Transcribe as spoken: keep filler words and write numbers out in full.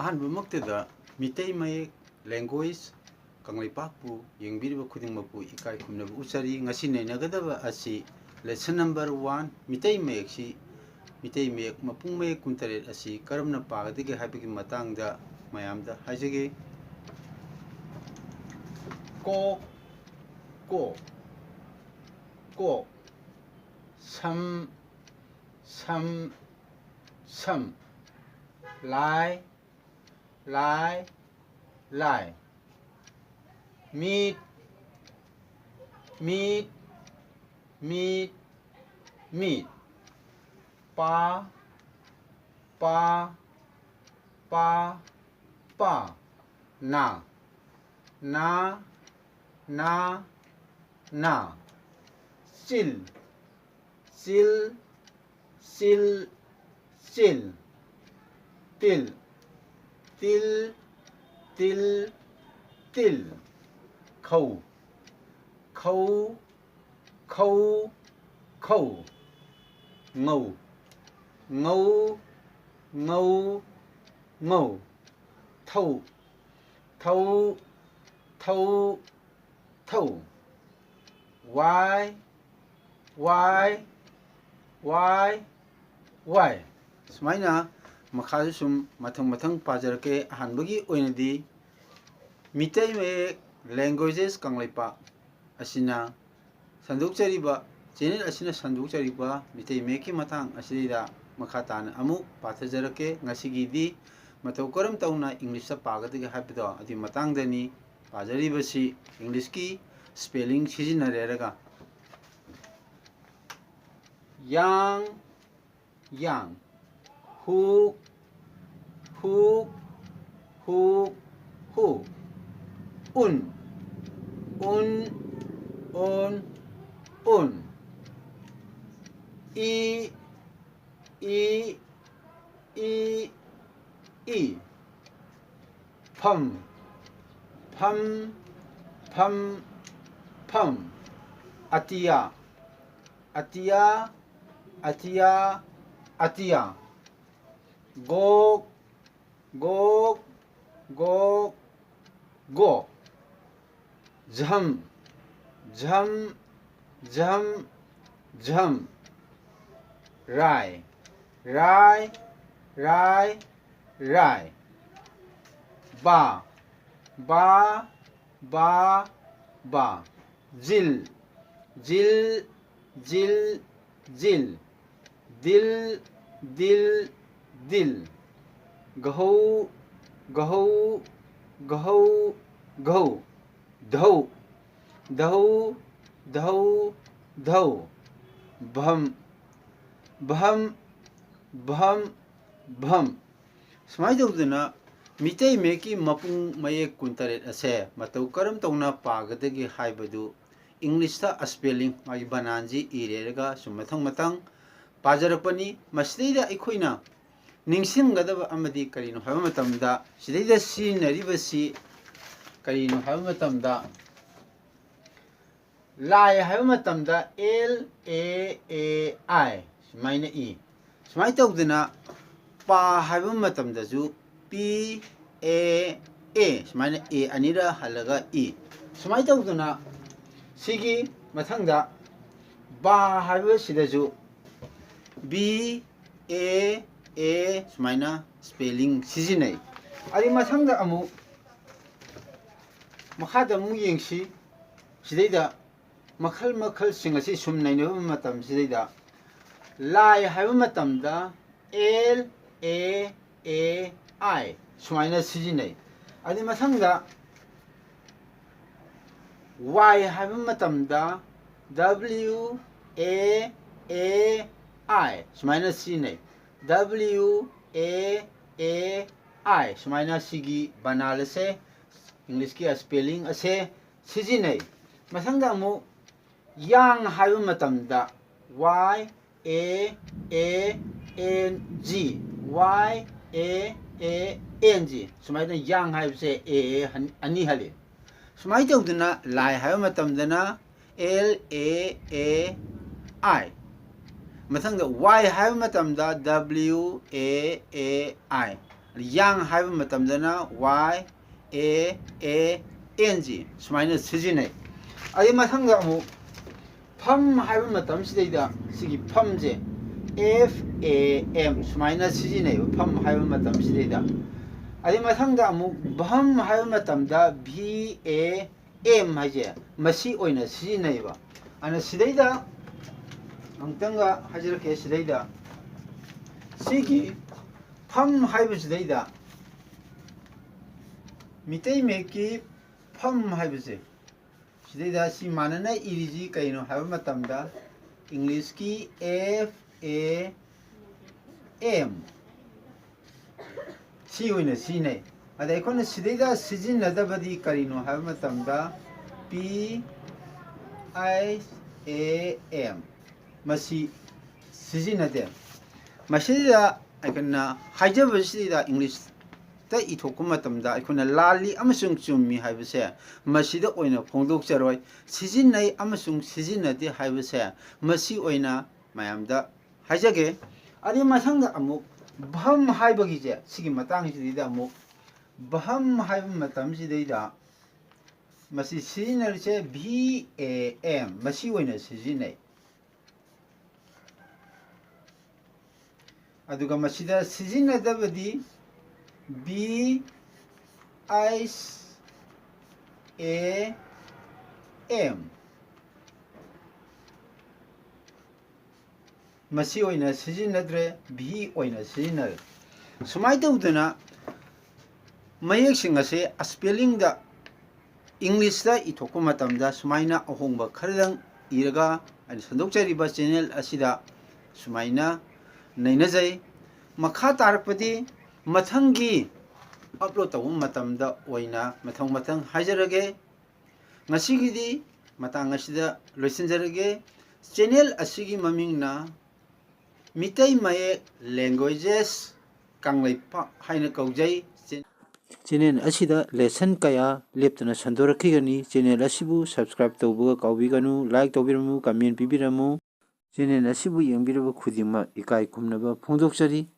ꯑꯍꯥꯟꯕꯃꯛꯇꯗ ꯃꯤꯇꯩ ꯃꯌꯦꯛ language ꯀꯪꯂꯩꯄꯥꯛꯄꯨ ꯌꯦꯡꯕꯤꯔꯤꯕ ꯈꯨꯗꯤꯡꯃꯛꯄꯨ ꯏꯀꯥꯏ ꯈꯨꯝꯅꯕ ꯎꯠꯆꯔꯤ꯫ ꯉꯁꯤ ꯅꯩꯅꯒꯗꯕ ꯑꯁꯤ lesson number one, Meitei ꯃꯌꯦꯛꯁꯤ, Meitei ꯃꯌꯦꯛ ꯃꯄꯨꯡ ꯃꯌꯦꯛ ꯀꯨꯟꯇꯔꯦꯠ ꯑꯁꯤ ꯀꯔꯝꯅ ꯄꯥꯒꯗꯒꯦ ꯍꯥꯏꯕꯒꯤ ꯃꯇꯥꯡꯗ ꯃꯌꯥꯝꯗ ꯍꯥꯏꯖꯒꯦ꯫ ꯀꯣꯛ, ꯀꯣꯛ, ꯀꯣꯛ꯫ ꯁꯝ, ꯁꯝ, ꯁꯝ꯫ ꯂꯥꯏ, ꯂꯥꯏ, ꯂꯥꯏ꯫ ꯃꯤꯠ, ꯃꯤꯠ, ꯃꯤꯠ, ꯃꯤꯠ꯫ ꯄꯥ, ꯄꯥ, ꯄꯥ, ꯄꯥ꯫ ꯅꯥ, ꯅꯥ, ꯅꯥ, ꯅꯥ꯫ Chill, chill, chill, chill. ꯇꯤꯜ, ꯇꯤꯜ, ꯇꯤꯜ, ꯇꯤꯜ꯫ ꯈꯧ, ꯈꯧ, ꯈꯧ, ꯈꯧ꯫ ꯉꯧ, ꯉꯧ, ꯉꯧ, ꯉꯧ꯫ ꯊꯧ, ꯊꯧ, ꯊꯧ, ꯊꯧ꯫ ꯋꯥꯏ, ꯋꯥꯏ, ꯋꯥꯏ, ꯋꯥꯏ꯫ ꯁꯨꯃꯥꯏꯅ ꯃꯈꯥꯁꯨ ꯁꯨꯝ ꯃꯊꯪ ꯃꯊꯪ ꯄꯥꯖꯔꯛꯀꯦ꯫ ꯑꯍꯥꯟꯕꯒꯤ ꯑꯣꯏꯅꯗꯤ ꯃꯤꯇꯩ ꯃꯌꯦꯛ languages ꯀꯪꯂꯩꯄꯥꯛ ꯑꯁꯤꯅ ꯁꯟꯗꯣꯛꯆꯔꯤꯕ, channel ꯑꯁꯤꯅ ꯁꯟꯗꯣꯛꯆꯔꯤꯕ ꯃꯤꯇꯩ ꯃꯌꯦꯛꯀꯤ ꯃꯇꯥꯡ ꯑꯁꯤꯗ ꯃꯈꯥ ꯇꯥꯅ ꯑꯃꯨꯛ ꯄꯥꯊꯖꯔꯛꯀꯦ꯫ ꯉꯁꯤꯒꯤꯗꯤ ꯃꯇꯧ ꯀꯔꯝ ꯇꯧꯅ English ꯇ ꯄꯥꯒꯗꯒꯦ ꯍꯥꯏꯕꯗꯣ ꯑꯗꯨꯒꯤ ꯃꯇꯥꯡꯗꯅꯤ꯫ ꯄꯥꯖꯔꯤꯕꯁꯤ English ꯀꯤ spelling ꯁꯤꯖꯤꯟꯅꯔꯦꯔꯒ꯫ ꯌꯥꯡ, ꯌꯥꯡ꯫ Hook, hook, hook, hook. ꯎꯟ, ꯎꯟ, ꯎꯟ, ꯎꯟ꯫ E, E, E, E. ꯐꯝ, ꯐꯝ, ꯐꯝ, ꯐꯝ꯫ ꯑꯇꯤꯌꯥ, ꯑꯇꯤꯌꯥ, ꯑꯇꯤꯌꯥ, ꯑꯇꯤꯌꯥ꯫ ꯒꯣꯛ, ꯒꯣꯛ, ꯒꯣꯛ, ꯒꯣꯛ꯫ ꯖꯝ, ꯖꯝ, ꯖꯝ, ꯖꯝ꯫ ꯔꯥꯏ, ꯔꯥꯏ, ꯔꯥꯏ, ꯔꯥꯏ꯫ ꯕꯥ, ꯕꯥ, ꯕꯥ, ꯕꯥ꯫ ꯖꯤꯜ, ꯖꯤꯜ, ꯖꯤꯜ, ꯖꯤꯜ꯫ ꯗꯤꯜ, ꯗꯤꯜ, ꯗꯤꯜ꯫ ꯒꯍꯧ, ꯒꯍꯧ, ꯒꯍꯧ, ꯒꯍꯧ꯫ ꯙꯧ, ꯙꯧ, ꯙꯧ, ꯙꯧ꯫ ꯚꯝ, ꯚꯝ, ꯚꯝ, ꯚꯝ꯫ ꯁꯨꯃꯥꯏꯅ ꯇꯧꯗꯅ ꯃꯤꯇꯩ ꯃꯌꯦꯛꯀꯤ ꯃꯄꯨꯡ ꯃꯌꯦꯛ ꯀꯨꯟꯇꯔꯦꯠ ꯑꯁꯦ ꯃꯇꯧ ꯀꯔꯝ ꯇꯧꯅ ꯄꯥꯒꯗꯒꯦ ꯍꯥꯏꯕꯗꯨ ꯏꯪꯂꯤꯁꯇ ꯁ꯭ꯄꯦꯂꯤꯡ, ꯃꯥꯒꯤ ꯕꯅꯥꯟꯁꯤ ꯏꯔꯦꯔꯒ ꯁꯨꯝ ꯃꯊꯪ ꯃꯊꯪ ꯄꯥꯖꯔꯛꯄꯅꯤ꯫ ꯃꯁꯤꯗꯩꯗ ꯑꯩꯈꯣꯏꯅ ꯅꯤꯡꯁꯤꯡꯒꯗꯕ ꯑꯃꯗꯤ ꯀꯔꯤꯅꯣ ꯍꯥꯏꯕ ꯃꯇꯝꯗ, ꯁꯤꯗꯩꯗ ꯁꯤꯖꯤꯟꯅꯔꯤꯕꯁꯤ ꯀꯔꯤꯅꯣ ꯍꯥꯏꯕ ꯃꯇꯝꯗ, ꯂꯥꯏ ꯍꯥꯏꯕ ꯃꯇꯝꯗ L A A I ꯁꯨꯃꯥꯏꯅ ꯏ꯫ ꯁꯨꯃꯥꯏꯅ ꯇꯧꯗꯅ ꯄꯥ ꯍꯥꯏꯕ ꯃꯇꯝꯗꯁꯨ P A A, ꯁꯨꯃꯥꯏꯅ A ꯑꯅꯤꯔ ꯍꯜꯂꯒ ꯏ꯫ ꯁꯨꯃꯥꯏꯅ ꯇꯧꯗꯅ ꯁꯤꯒꯤ ꯃꯊꯪꯗ ꯕꯥ ꯍꯥꯏꯕꯁꯤꯗꯁꯨ B A A ꯁꯨꯃꯥꯏꯅ ꯁ꯭ꯄꯦꯂꯤꯡ ꯁꯤꯖꯤꯟꯅꯩ꯫ ꯑꯗꯩ ꯃꯊꯪꯗ ꯑꯃꯨꯛ ꯃꯈꯥꯗ ꯑꯃꯨꯛ ꯌꯦꯡꯁꯤ꯫ ꯁꯤꯗꯩꯗ ꯃꯈꯜ ꯃꯈꯜꯁꯤꯡ ꯑꯁꯤ ꯁꯨꯝ ꯅꯩꯅꯕ ꯃꯇꯝꯁꯤꯗꯩꯗ ꯂꯥꯏ ꯍꯥꯏꯕ ꯃꯇꯝꯗ L A A I ꯁꯨꯃꯥꯏꯅ ꯁꯤꯖꯤꯟꯅꯩ꯫ ꯑꯗꯩ ꯃꯊꯪꯗ ꯋꯥꯏ ꯍꯥꯏꯕ ꯃꯇꯝꯗ W A A I ꯁꯨꯃꯥꯏꯅ ꯁꯤꯖꯤꯟꯅꯩ꯫ W A A I ꯁꯨꯃꯥꯏꯅ ꯁꯤꯒꯤ ꯕꯅꯥꯟ ꯑꯁꯦ, ꯏꯪꯂꯤꯁꯀꯤ ꯁ꯭ꯄꯦꯂꯤꯡ ꯑꯁꯦ ꯁꯤꯖꯤꯟꯅꯩ꯫ ꯃꯊꯪꯗ ꯑꯃꯨꯛ ꯌꯥꯡ ꯍꯥꯏꯕ ꯃꯇꯝꯗ Y A A N G, Y A A N G, ꯁꯨꯃꯥꯏꯅ ꯌꯥꯡ ꯍꯥꯏꯕꯁꯦ A A ꯑꯅꯤ ꯍꯜꯂꯤ꯫ ꯁꯨꯃꯥꯏꯅ ꯇꯧꯗꯅ ꯂꯥꯏ ꯍꯥꯏꯕ ꯃꯇꯝꯗꯅ L A A I꯫ ꯃꯊꯪꯗ ꯋꯥꯏ ꯍꯥꯏꯕ ꯃꯇꯝꯗ W A A I꯫ ꯌꯥꯡ ꯍꯥꯏꯕ ꯃꯇꯝꯗꯅ Y A A N G ꯁꯨꯃꯥꯏꯅ ꯁꯤꯖꯤꯟꯅꯩ꯫ ꯑꯗꯩ ꯃꯊꯪꯗ ꯑꯃꯨꯛ ꯐꯝ ꯍꯥꯏꯕ ꯃꯇꯝꯁꯤꯗꯩꯗ ꯁꯤꯒꯤ ꯐꯝꯁꯦ F A M ꯁꯨꯃꯥꯏꯅ ꯁꯤꯖꯤꯟꯅꯩꯕ, ꯐꯝ ꯍꯥꯏꯕ ꯃꯇꯝꯁꯤꯗꯩꯗ꯫ ꯑꯗꯩ ꯃꯊꯪꯗ ꯑꯃꯨꯛ ꯚꯝ ꯍꯥꯏꯕ ꯃꯇꯝꯗ V A M ꯍꯥꯏꯁꯦ ꯃꯁꯤ ꯑꯣꯏꯅ ꯁꯤꯖꯤꯟꯅꯩꯕ꯫ ꯑꯗꯨꯅ ꯁꯤꯗꯩꯗ ꯑꯃꯨꯛꯇꯪꯒ ꯍꯥꯏꯖꯔꯛꯀꯦ꯫ ꯁꯤꯗꯩꯗ ꯁꯤꯒꯤ ꯐꯝ ꯍꯥꯏꯕꯁꯤꯗꯩꯗ ꯃꯤꯇꯩ ꯃꯌꯦꯛꯀꯤ ꯐꯝ ꯍꯥꯏꯕꯁꯦ, ꯁꯤꯗꯩꯗ ꯁꯤ ꯃꯥꯟꯅꯅ ꯏꯔꯤꯁꯤ ꯀꯩꯅꯣ ꯍꯥꯏꯕ ꯃꯇꯝꯗ, ꯏꯪꯂꯤꯁꯀꯤ F A M ꯁꯤ ꯑꯣꯏꯅ ꯁꯤꯖꯤꯟꯅꯩ꯫ ꯑꯗ ꯑꯩꯈꯣꯏꯅ ꯁꯤꯗꯩꯗ ꯁꯤꯖꯤꯟꯅꯗꯕꯗꯤ ꯀꯔꯤꯅꯣ ꯍꯥꯏꯕ ꯃꯇꯝꯗ, P I A M ꯃꯁꯤ ꯁꯤꯖꯤꯟꯅꯗꯦ꯫ ꯃꯁꯤꯗ ꯑꯩꯈꯣꯏꯅ ꯍꯥꯏꯖꯕꯁꯤꯗ ꯏꯪꯂꯤꯁꯇ ꯏꯊꯣꯛꯄ ꯃꯇꯝꯗ ꯑꯩꯈꯣꯏꯅ ꯂꯥꯜꯂꯤ ꯑꯃꯁꯨꯡ ꯆꯨꯝꯃꯤ ꯍꯥꯏꯕꯁꯦ ꯃꯁꯤꯗ ꯑꯣꯏꯅ ꯐꯣꯡꯗꯣꯛꯆꯔꯣꯏ꯫ ꯁꯤꯖꯤꯟꯅꯩ ꯑꯃꯁꯨꯡ ꯁꯤꯖꯤꯟꯅꯗꯦ ꯍꯥꯏꯕꯁꯦ ꯃꯁꯤ ꯑꯣꯏꯅ ꯃꯌꯥꯝꯗ ꯍꯥꯏꯖꯒꯦ꯫ ꯑꯗꯩ ꯃꯊꯪꯗ ꯑꯃꯨꯛ ꯚꯝ ꯍꯥꯏꯕꯒꯤꯁꯦ, ꯁꯤꯒꯤ ꯃꯇꯥꯡꯁꯤꯗꯩꯗ ꯑꯃꯨꯛ ꯚꯝ ꯍꯥꯏꯕ ꯃꯇꯝꯁꯤꯗꯩꯗ ꯃꯁꯤ ꯁꯤꯖꯤꯟꯅꯔꯤꯁꯦ V A M ꯃꯁꯤ ꯑꯣꯏꯅ ꯁꯤꯖꯤꯟꯅꯩ꯫ ꯑꯗꯨꯒ ꯃꯁꯤꯗ ꯁꯤꯖꯤꯟꯅꯗꯕꯗꯤ V I A M ꯃꯁꯤ ꯑꯣꯏꯅ ꯁꯤꯖꯤꯟꯅꯗ꯭ꯔꯦ, V ꯑꯣꯏꯅ ꯁꯤꯖꯤꯟꯅꯔꯦ꯫ ꯁꯨꯃꯥꯏꯅ ꯇꯧꯗꯅ ꯃꯌꯦꯛꯁꯤꯡ ꯑꯁꯦ ꯏꯁꯄꯦꯂꯤꯡꯗ ꯏꯪꯂꯤꯁꯇ ꯏꯊꯣꯛꯄ ꯃꯇꯝꯗ ꯁꯨꯃꯥꯏꯅ ꯑꯍꯣꯡꯕ ꯈꯔꯗꯪ ꯏꯔꯒ ꯑꯩꯅ ꯁꯟꯗꯣꯛꯆꯔꯤꯕ ꯆꯦꯅꯦꯜ ꯑꯁꯤꯗ ꯁꯨꯃꯥꯏꯅ ꯅꯩꯅꯖꯩ꯫ ꯃꯈꯥ ꯇꯥꯔꯛꯄꯗꯤ ꯃꯊꯪꯒꯤ ꯑꯞꯂꯣꯗ ꯇꯧꯕ ꯃꯇꯝꯗ ꯑꯣꯏꯅ ꯃꯊꯪ ꯃꯊꯪ ꯍꯥꯏꯖꯔꯒꯦ꯫ ꯉꯁꯤꯒꯤꯗꯤ ꯃꯇꯥꯡ ꯑꯁꯤꯗ ꯂꯣꯏꯁꯤꯟꯖꯔꯒꯦ꯫ ꯆꯦꯅꯦꯜ ꯑꯁꯤꯒꯤ ꯃꯃꯤꯡꯅ ꯃꯤꯇꯩ ꯃꯌꯦꯛ ꯂꯦꯡꯒ꯭ꯋꯦꯖꯦꯁ ꯀꯪꯂꯩꯄꯥꯛ ꯍꯥꯏꯅ ꯀꯧꯖꯩ꯫ ꯆꯦ-, ꯆꯦꯅꯦꯜ ꯑꯁꯤꯗ ꯂꯦꯁꯟ ꯀꯌꯥ ꯂꯦꯞꯇꯅ ꯁꯟꯗꯣꯔꯛꯈꯤꯒꯅꯤ꯫ ꯆꯦꯅꯦꯜ ꯑꯁꯤꯕꯨ ꯁꯕꯁꯀ꯭ꯔꯥꯏꯕ ꯇꯧꯕꯒ ꯀꯥꯎꯕꯤꯒꯅꯨ, ꯂꯥꯏꯛ ꯇꯧꯕꯤꯔꯝꯃꯨ, ꯀꯃꯦꯟ ꯄꯤꯕꯤꯔꯝꯃꯨ꯫ ꯆꯦꯅꯦꯜ ꯑꯁꯤꯕꯨ ꯌꯦꯡꯕꯤꯔꯕ ꯈꯨꯗꯤꯡꯃꯛ ꯏꯀꯥꯏ ꯈꯨꯝꯅꯕ ꯐꯣꯡꯗꯣꯛꯆꯔꯤ꯫